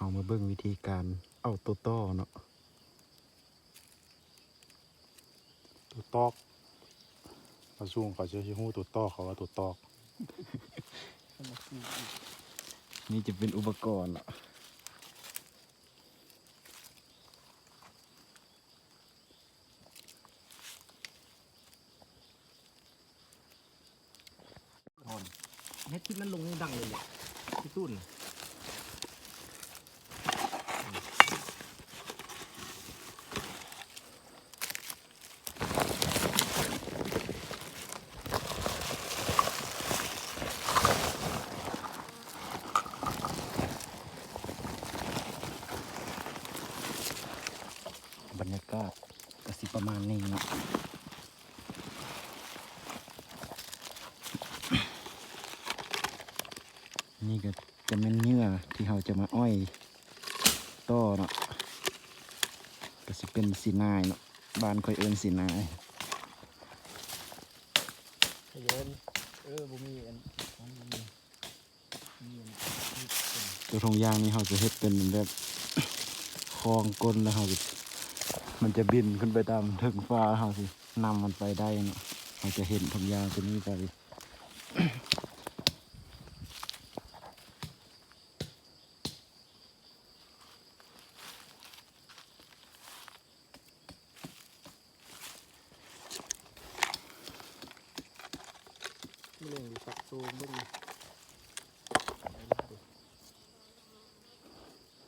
ເຮົາມາເບິ່ງວິທີການເອົາໂຕຕໍ່ເນາະ ໂຕຕອກ ພາສາເຂົາເຈົ້າຊິຮູ້ໂຕຕອກ ເຂົາວ່າໂຕຕອກ. ນີ້ຈະເປັນອຸປະກອນເນາະ. ເຮັດຄລິບນັ້ນລົງນີ້ດັງເລີຍແຫຼະ ທີ່ສູນ. ບັນຍາກາດກໍຊິປະມານນີ້ເນາະ. ນີ້ກໍຈະແມ່ນເຫຍື່ອທີ່ເຮົາຈະມາອ້ອຍຕໍ່ເນາະ ກໍຊິເປັນສີນາຍເນາະ ບ້ານຂ້ອຍເອີ້ນສີນາຍ. ເອີ ບໍ່ມີອັນ ບໍ່ມີ. ຕົວຖົງຢາງນີ້ເຮົາຈະເຮັດເປັນແບບຄອງກົ້ນ ແລ້ວເຮົາ ມັນຈະບິນຂຶ້ນໄປຕາມເທິງຟ້າ ເຮົາຊິນຳມັນໄປໄດ້ເນາະ. ເຮົາຈະເຫັນຖົງຢາງຕົວນີ້ໄປ.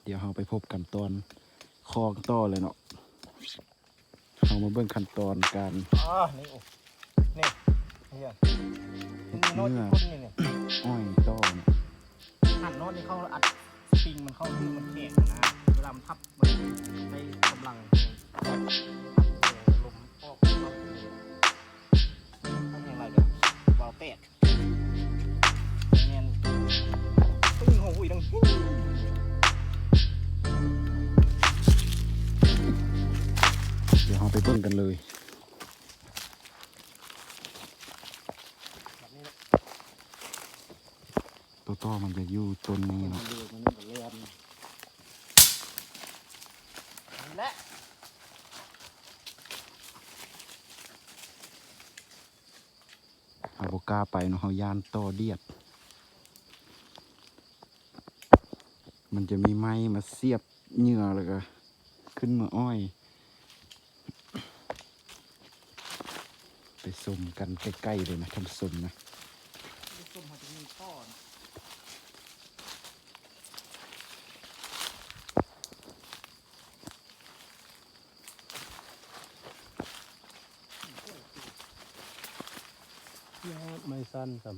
ດຽວເຮົາໄປພົບກັນຕອນຄອງຕໍ່ເລີຍເນາະ. ເຮົາມາເບິ່ງຂັ້ນຕອນການ ອ່າ ນີ້ ໂອ້ ນີ້ ນີ້ ເຮັດເຫຍື່ອ ນີ້ ອ້ອຍຕໍ່. ຫັ້ນເນາະ ນີ້ເຂົາອັດສະປຣິງມັນເຂົ້າ ຄືມັນແຂງນະ ເວລາມັນພັບ ມັນໃຊ້ກຳລັງແຮງ ພັບລົມອອກ ພັບເຫື່ອ ພັບແຮງຫຼາຍເດີ ວາວແຕກ ແມ່ນ ປຶ້ງ ໂອ້ໂຫ ດັງ ດຽວເຮົາໄປເບິ່ງກັນເລີຍ. ໂຕຕໍ່ມັນຈະຢູ່ຕົ້ນນີ້ເນາະ ເຮົາບໍ່ກ້າໄປເນາະ ເຮົາຢ້ານຕໍ່ດຽດ. ມັນຈະມີໄມ້ມາສຽບເຫຍື່ອ ແລ້ວກໍຂຶ້ນມາອ້ອຍ. ໄປຊົມກັນໃກ້ໆເລີຍນະທ່ານຜູ້ຊົມນະ. ໄມ້ສັ້ນຊ້ຳ.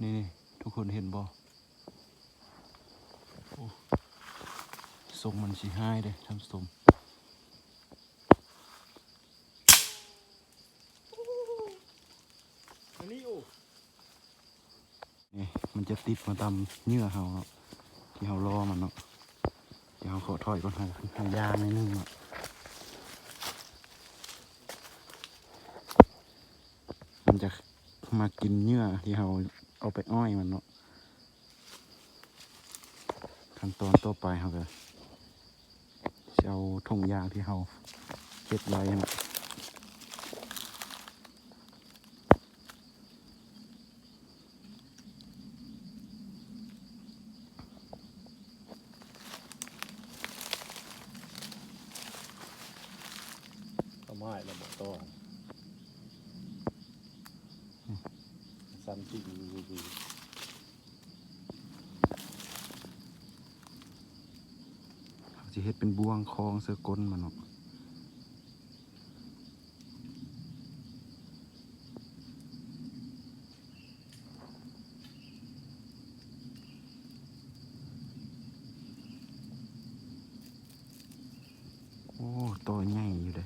ນີ້ໆ ທຸກຄົນເຫັນບໍ່? ໂອ້ ຊົງມັນຊິຮ້າຍເດ້ທ່ານຜູ້ຊົມ. ອັນນີ້ ໂອ້ ນີ້ມັນຈະຕິດມາຕາມເຫຍື່ອເຮົາເນາະ ທີ່ເຮົາລໍມັນເນາະ. ດຽວເຮົາຂໍຖອຍກ່ອນ ເຮົາ ເຮົາຍ່າງໜ້ອຍໜຶ່ງເນາະ. ມັນຈະມາກິນເຫຍື່ອທີ່ເຮົາເອົາໄປອ້ອຍມັນເນາະ. ຂັ້ນຕອນຕໍ່ໄປເຮົາກໍຊິເອົາຖົງຢາງທີ່ເຮົາເຮັດໄວ້ຫັ້ນນະ ເອົາໄມ້ແລ້ວບໍ່ຕໍ່ ຊັ້ນຕິ ເຮົາຊິເຮັດເປັນບ່ວງຄອງໃສ່ກົ້ນມັນເນາະ. ໂອ້ ຕໍ່ໃຫຍ່ຢູ່ເດ້.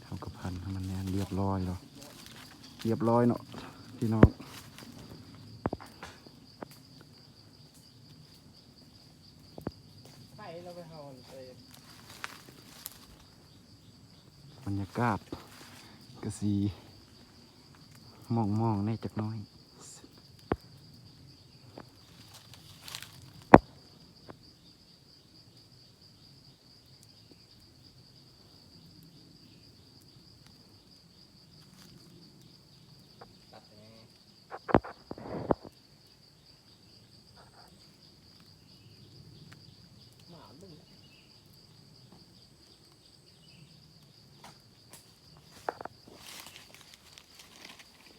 ເຮົາກໍພັນໃຫ້ມັນແໜ້ນ ລຽບຮ້ອຍແລ້ວ ລຽບຮ້ອຍເນາະພີ່ນ້ອງ. ບັນຍາກາດກະຊິໝອງໆແດ່ຈັກໜ້ອຍ.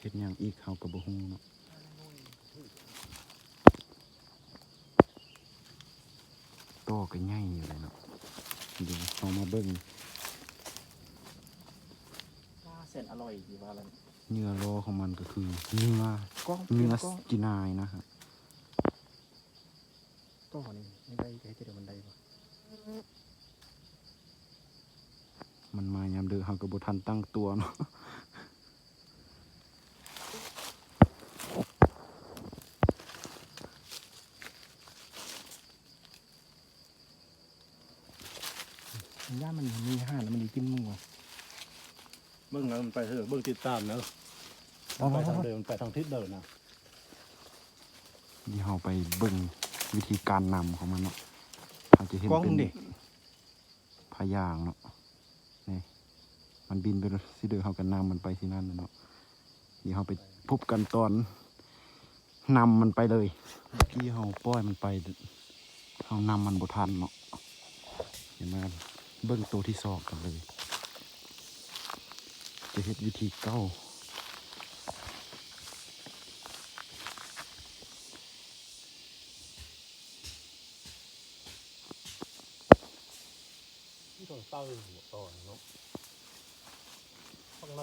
ເຮັດຫຍັງອີກເຮົາກະບໍ່ຮູ້ເນາະ. ຕໍກະໃຫຍ່ຢູ່ເດເນາະ. ດຽວເຮົາມາເບິ່ງ ປາແສນອະລ່ອຍ ເຫຍື່ອລ້ອຂອງມັນກະຄືເຫຍື່ອ ເຫຍື່ອຈີນາຍນະ. ຕໍ່ນີ້ມັນໄດ້ ເຮັດຈັ່ງໃດມັນໄດ້ວະ? ມັນມາຍາມເດີ ເຮົາກະບໍ່ທັນຕັ້ງຕົວເນາະ. ຢ້ານມັນມີອາຫານແລ້ວມັນຊິກິນໝູ. ເບິ່ງນະ ມັນໄປເທີ ເບິ່ງຕິດຕາມນະ. ມັນໄປທາງເດີ ມັນໄປທາງທິດເດີນະ. ດຽວເຮົາໄປເບິ່ງວິທີການນຳຂອງມັນເນາະ. ເຮົາຈະເຫັນເປັນພະຍາງເນາະ. ນີ້ ມັນບິນໄປຊິເດີ ເຮົາກະນຳມັນໄປຊິນັ້ນເນາະ. ດຽວເຮົາໄປພົບກັນຕອນນຳມັນໄປເລີຍ. ເມື່ອກີ້ເຮົາປ່ອຍມັນໄປ ເຮົານຳມັນບໍ່ທັນເນາະ. ດຽວມາເບິ່ງໂຕທີສອງກັນເລີຍ ຈະເຮັດວິທີເກົ່າ. ຢູ່ທາງໃຕ້ບໍ່ຕໍ່ເນາະ ທາງໃນ.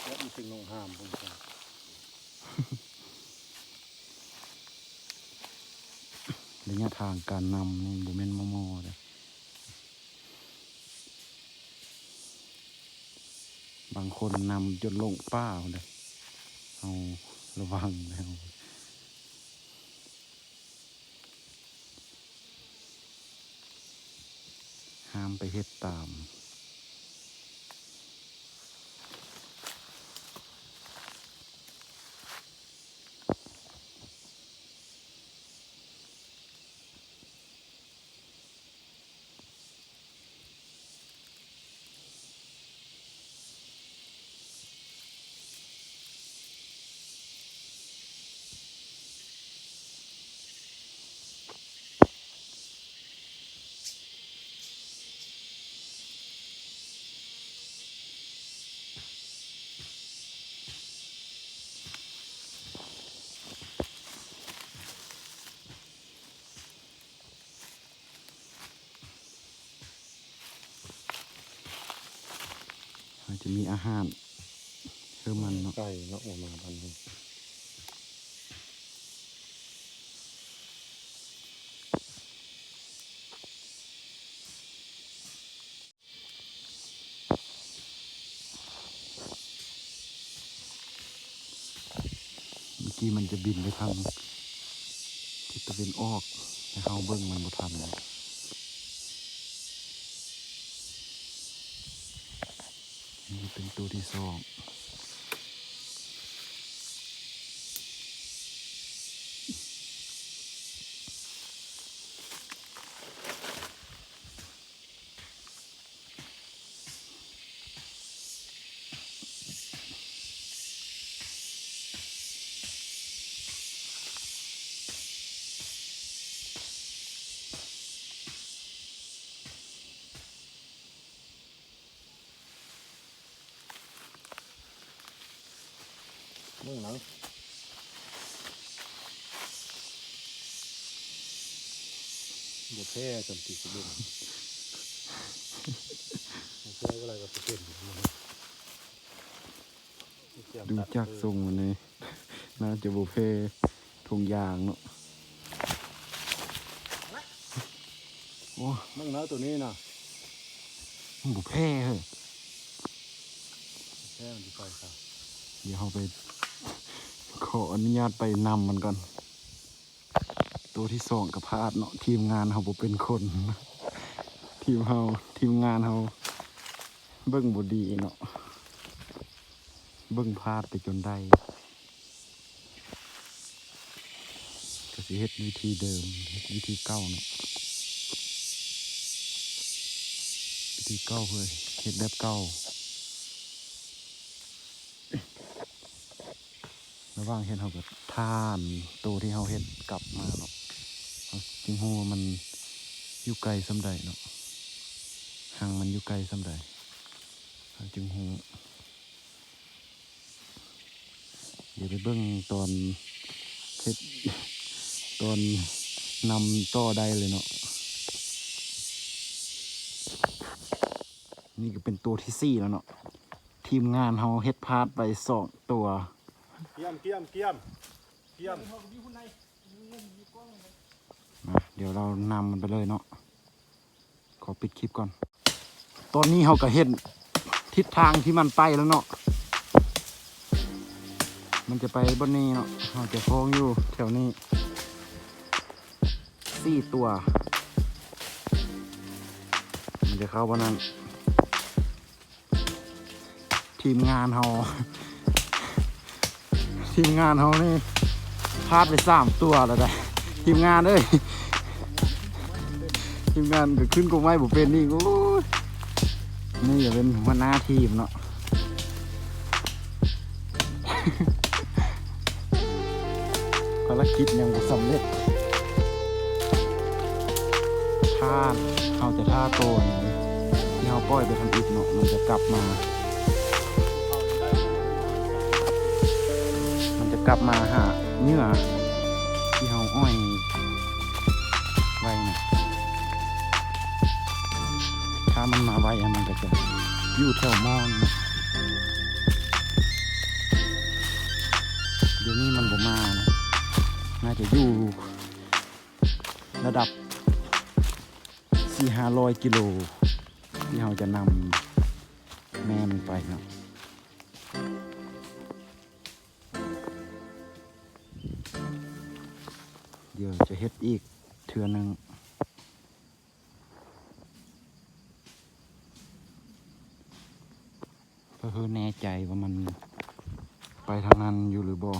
ແລ້ວມັນເປັນໜອງຫາມພຸ້ນຈ້າ. ໄລຍະທາງການນຳນີ້ບໍ່ແມ່ນມໍ່ໆເດ້. ບາງຄົນນຳຈົນຫຼົງປ່າພຸ້ນເດ້. ເຮົາລະວັງແລ້ວ. ຫ້າມໄປເຮັດຕາມ. ມັນຈະມີອາຫານຄືມັນເນາະ ໄກ່ເນາະ ປະມານອັນນີ້. ເມື່ອກີ້ມັນຈະບິນໄປທາງທິດຕາເວັນອອກ ແຕ່ເຮົາເບິ່ງມັນບໍ່ທັນ. ນີ້ເປັນໂຕທີສອງ. ເບິ່ງເນາະ ບໍ່ແພ້ສ່ຳຕິສະເບິ່ງ ບໍ່ແພ້ກໍໄດ້ກໍເປັນ. ດູຈາກຊົງມັນນີ້ ໜ້າຈະບໍ່ແພ້ຖົງຢາງເນາະ. ໂອ້ ເບິ່ງເນາະ ໂຕນີ້ນະ ບໍ່ແພ້ເຮີ້ຍ. ແພ້ມັນຊິໄປຊະ. ດຽວເຮົາໄປ ຂໍອະນຸຍາດໄປນຳມັນກ່ອນ. ໂຕທີສອງກໍພາດເນາະ, ທີມງານເຮົາບໍ່ເປັນຄົນ. ທີມເຮົາ ທີມງານເຮົາເບິ່ງບໍ່ດີເນາະ, ເບິ່ງພາດໄປຈົນໄດ້. ກໍຊິເຮັດວິທີເດີມ ເຮັດວິທີເກົ່າເນາະ, ວິທີເກົ່າເພື່ອເຮັດແບບເກົ່າ. ລະຫວ່າງເຮັດເຮົາກໍຖ້າໂຕທີ່ເຮົາເຮັດກັບມາເນາະ, ເຮົາຈຶ່ງຮູ້ວ່າມັນຢູ່ໄກສ່ຳໃດເນາະ, ຮັງມັນຢູ່ໄກສ່ຳໃດ ເຮົາຈຶ່ງຮູ້. ດຽວໄປເບິ່ງຕອນເຮັດ ຕອນນຳຕໍ່ໄດ້ເລີຍເນາະ. ນີ້ກໍເປັນໂຕທີສີ່ແລ້ວເນາະ, ທີມງານເຮົາເຮັດພາດໄປສອງໂຕ. ກຽມ ກຽມ ກຽມ ກຽມ. ມາ ດຽວເຮົານຳມັນໄປເລີຍເນາະ. ຂໍປິດຄລິບກ່ອນ. ຕອນນີ້ເຮົາກໍເຫັນທິດທາງທີ່ມັນໄປແລ້ວເນາະ, ມັນຈະໄປບ່ອນນີ້ເນາະ, ເຮົາຈະຄອງຢູ່ແຖວນີ້ສີ່ຕົວ, ມັນຈະເຂົ້າບ່ອນນັ້ນ. ທີມງານເຮົາ ທີມງານເຮົານີ້ພາດໄປສາມຕົວແລ້ວໄດ໋ ທີມງານເອີຍ. ທີມງານກໍຂຶ້ນກົກໄມ້ບໍ່ເປັນອີກ. ໂອ້ຍ ນີ້ກໍເປັນຫົວໜ້າທີມເນາະ. ພາລະກິດຍັງບໍ່ສຳເລັດ. ຖ້າເຮົາຈະຖ້າໂຕທີ່ເຮົາປ່ອຍໄປທຳອິດເນາະ, ມັນຈະກັບມາ ມັນຈະກັບມາຫາເຫຍື່ອທີ່ເຮົາອ້ອຍໄວ້ນະ. ຖ້າມັນມາໄວ ມັນກໍຈະຢູ່ແຖວໝໍ້ນີ້. ດຽວນີ້ມັນບໍ່ມານະ, ໜ້າຈະຢູ່ລະດັບສີ່ຫ້າຮ້ອຍກິໂລ ທີ່ເຮົາຈະນຳແມ່ມັນໄປເນາະ. ດຽວຈະເຮັດອີກເທື່ອໜຶ່ງ ເພື່ອໃຫ້ແນ່ໃຈວ່າມັນໄປທາງນັ້ນຢູ່ຫຼືບໍ່.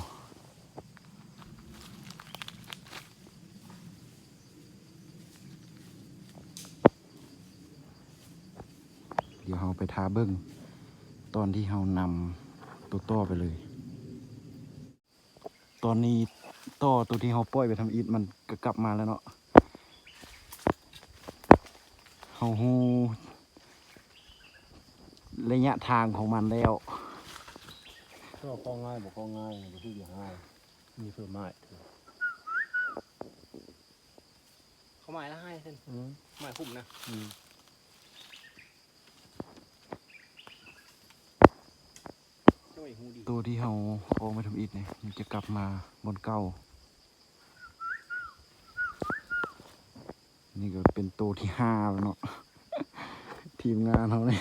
ດຽວເຮົາໄປຖ້າເບິ່ງຕອນທີ່ເຮົານຳໂຕຕໍ່ໄປເລີຍ. ຕອນນີ້ຕໍ່ໂຕທີ່ເຮົາປ່ອຍໄປທຳອິດ ມັນກໍກັບມາແລ້ວເນາະ. ເຮົາຮູ້ໄລຍະທາງຂອງມັນແລ້ວ. ເຂົ້າງ່າຍບໍ່ເຂົ້າງ່າຍ ບໍ່ຖືກຢ່າງງ່າຍ. ມີເພີ່ມໝາຍ ເຂົ້າໝາຍລະຫາຍເຊັ່ນ ອືມ ໝາຍຄຸ້ມນະ. ອືມ. ໂຕທີ່ເຮົາອອກມາທຳອິດນີ້ ມັນຈະກັບມາບ່ອນເກົ່າ. ນີ້ກໍເປັນໂຕທີຫ້າແລ້ວເນາະ. ທີມງານເຮົານີ້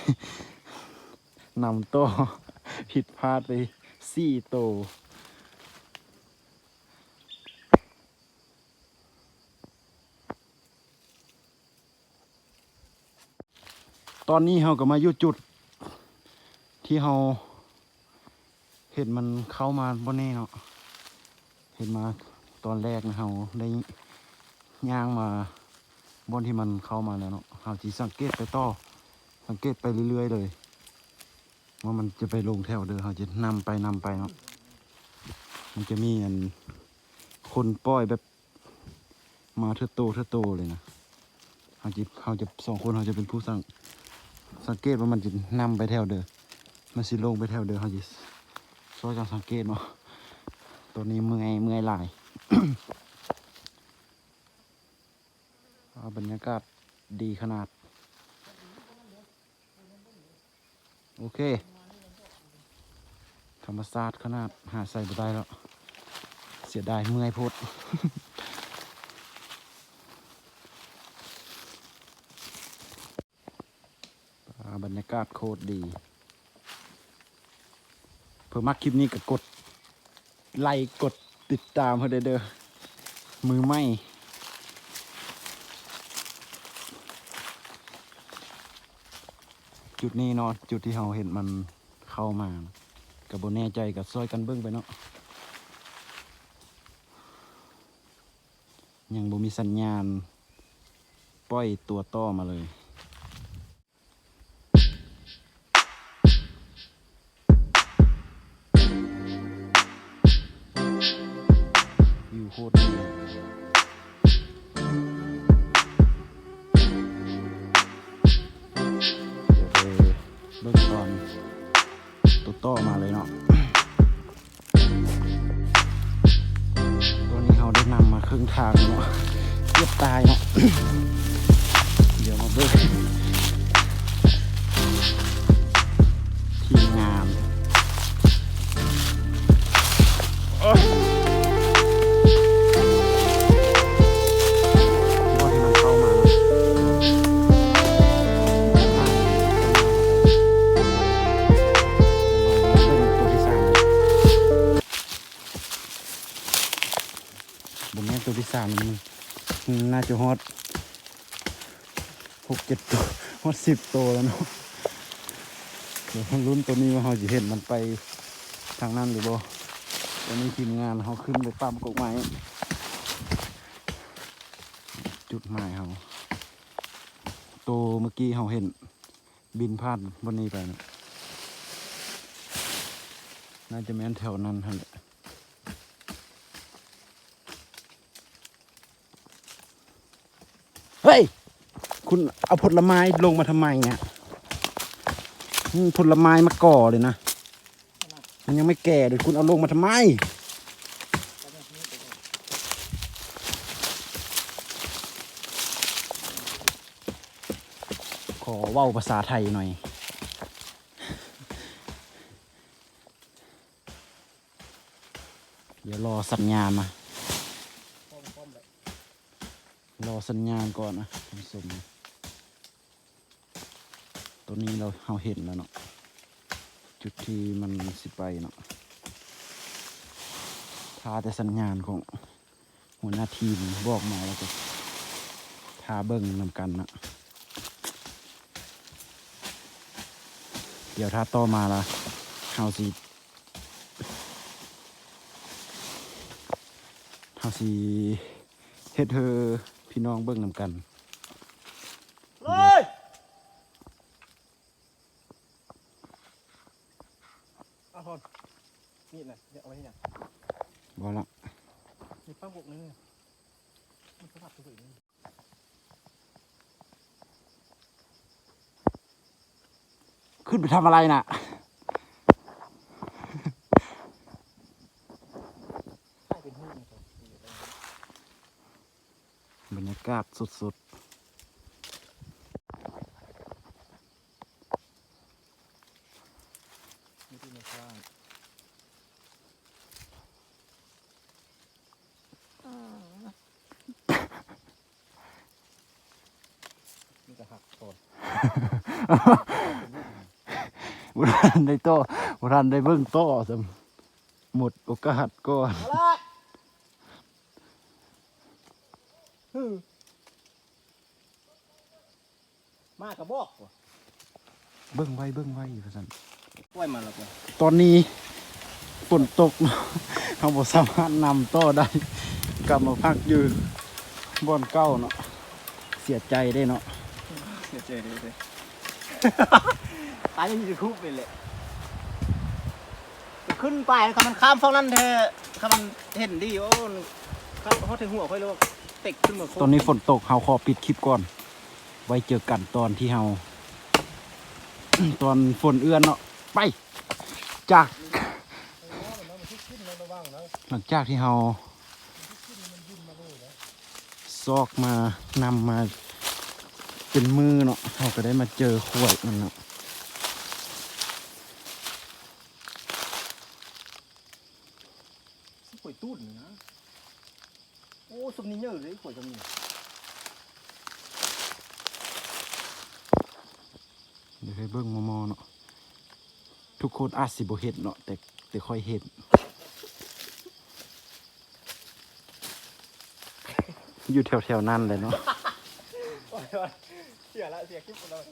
ນຳຕໍ່ ຜິດພາດໄປສີ່ໂຕ. ຕອນນີ້ເຮົາກໍມາຢູ່ຈຸດທີ່ເຮົາເຫັນມັນເຂົ້າມາບ່ອນນີ້ເນາະ. ເຫັນມາຕອນແລກນະ ເຮົາໄດ້ຍ່າງມາບ່ອນທີ່ມັນເຂົ້າມາແລ້ວເນາະ. ເຮົາຊິສັງເກດໄປຕໍ່ ສັງເກດໄປເລື້ອຍໆເລີຍ ວ່າມັນຈະໄປລົງແຖວເດີ. ເຮົາຈະນຳໄປ ນຳໄປເນາະ. ມັນຈະມີອັນ ຄົນປ່ອຍແບບມາເທື່ອໂຕເທື່ອໂຕເລີຍນະ. ເຮົາຈະ ເຮົາຈະ ສອງຄົນເຮົາຈະເປັນຜູ້ສັງ ສັງເກດວ່າມັນຈະນຳໄປແຖວເດີ ມັນຊິລົງໄປແຖວເດີ. ເຮົາຈະຊ່ອຍກັນສັງເກດເນາະ. ຕອນນີ້ເມື່ອຍ ເມື່ອຍຫຼາຍ. ອ່າ ບັນຍາກາດດີຂະໜາດ. ໂອເຄ ທຳມະຊາດຂະໜາດ ຫາໃສ່ບໍ່ໄດ້ແລ້ວ ເສຍດາຍ ເມື່ອຍໂພດ. ປາ ບັນຍາກາດໂຄດດີ. ເພື່ອມັກຄລິບນີ້ກໍກົດໄລ ກົດຕິດຕາມໃຫ້ເດີ ເດີ ມືໃໝ່. ຈຸດນີ້ເນາະ ຈຸດທີ່ເຮົາເຫັນມັນເຂົ້າມາ ກໍບໍ່ແນ່ໃຈ ກໍຊ່ອຍກັນເບິ່ງໄປເນາະ. ຍັງບໍ່ມີສັນຍານປ່ອຍຕົວຕໍ່ມາເລີຍ. ວິວໂຄດດີ. ດຽວໄປເບິ່ງຕອນໂຕຕໍ່ມາເລີຍເນາະ. ຕອນນີ້ເຮົາໄດ້ນຳມາເຄິ່ງທາງແລ້ວເນາະ ເກືອບຕາຍເນາະ. ດຽວມາເບິ່ງທີມງານ. ໂອ້ຍ ທີ່ວ່າທີ່ມັນເຂົ້າມາ ຕົວທີ່ສາມ ບໍ່ແມ່ນຕົວທີ່ສາມ ມັນໜ້າຈະຮອດ ຫົກເຈັດໂຕ ຮອດສິບໂຕແລ້ວເນາະ. ດຽວເຮົາລຸ້ນໂຕນີ້ວ່າເຮົາຊິເຫັນມັນໄປທາງນັ້ນຫຼືບໍ່. ຕອນນີ້ທີມງານເຮົາຂຶ້ນໄປປ້ຳກົກໄມ້ ຈຸດໝາຍເຮົາ. ໂຕເມື່ອກີ້ເຮົາເຫັນບິນຜ່ານບ່ອນນີ້ໄປເນາະ ໜ້າຈະແມ່ນແຖວນັ້ນຫັ້ນແຫຼະ. ເຮີ້ຍ! ຄຸນເອົາຜົນລະໄມ້ລົງມາທຳໄມເນຍ? ອືມ ຜົນລະໄມ້ມາກໍ່ເລີຍນະ ມັນຍັງໄມ່ແກ່ເລີຍ ຄຸນເອົາລົງມາທຳໄມ? ຂໍເວົ້າພາສາໄທໜ້ອຍ. ດຽວລໍສັນຍານນະ ລໍສັນຍານກ່ອນນະທ່ານຜູ້ຊົມ. ຕອນນີ້ເຮົາເຫັນແລ້ວເນາະ ຈຸດທີ່ມັນຊິໄປເນາະ ຖ້າແຕ່ສັນຍານຂອງຫົວໜ້າທີມບອກມາ ແລ້ວກໍຖ້າເບິ່ງນຳກັນເນາະ. ດຽວຖ້າຕໍ່ມາລະ ເຮົາຊິ ເຮົາຊິເຮັດໃຫ້ພີ່ນ້ອງເບິ່ງນຳກັນເລີຍ. ເອົາ ນີ້ນະ ເອົາໄວ້ເຮັດຫຍັງ? ບໍ່ລະ ນີ້ປ້ຳກົກນີ້ ມັນສະບັດຕົວເອງ. ຂຶ້ນไปทำอะไรน่ะ บรรยากาศสดๆ ມີแต่หักก่อน บ่ทันได้ต่อ บ่ทันได้เบิ่งต่อซ้ำ หมดโอกาสก่อน เอาละ หือ มากะบอกว่ะ เบิ่งไว้ เบิ่งไว้ ว่าซั่น ปล่อยมันแล้วก่อน ตอนนี้ฝนตกเนาะ เราบ่สามารถนำต่อได้ กลับมาพักอยู่บ่อนเก่าเนาะ เสียใจเด้เนาะ เสียใจเด้ ตายในยูทูบนี่แหละ ขึ้นไป คันมันข้ามฝั่งนั้นแท้ คันมันเห็นดี โอ้ คันฮอดถึงหัวข้อยแล้ว เต็กขึ้นมาโคตร ตอนนี้ฝนตก เราขอปิดคลิปก่อน ไว้เจอกันตอนที่เรา ตอนฝนเอื้อนเนาะ ไป จาก หลังจากที่เรา ซอกมา นำมาเป็นมื้อเนาะ เราก็ได้มาเจอขวดมันเนาะ ขวดตูดนี่นะ โอ้ ซุมนี้เยอะเลย ขวดซุมนี้ ເຮັດເບິ່ງມໍ່ໆເນາະ ທຸກຄົນອາດຊິບໍ່ເຫັນເນາະ ແຕ່ ແຕ່ຂ້ອຍເຫັນ ຢູ່ແຖວໆນັ້ນແຫຼະເນາະ. ເສຍລະ ເສຍຄລິບແລ້ວ.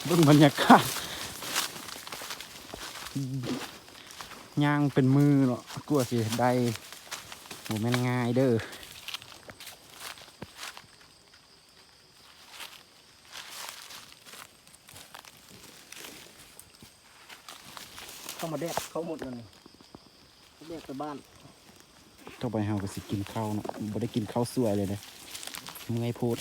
ເບິ່ງບັນຍາກາດ ຍ່າງເປັນມື້ເນາະ ກວ່າຊິໄດ້ ບໍ່ແມ່ນງ່າຍເດີ້. ເຂົ້າມາແດກ ເຂົ້າໝົດແລ້ວນີ້ ແດກແຕ່ບ້ານ. ຕໍ່ໄປເຮົາກໍຊິກິນເຂົ້າເນາະ ບໍ່ໄດ້ກິນເຂົ້າສວຍເລີຍເດ້ ເມື່ອຍໂພດ.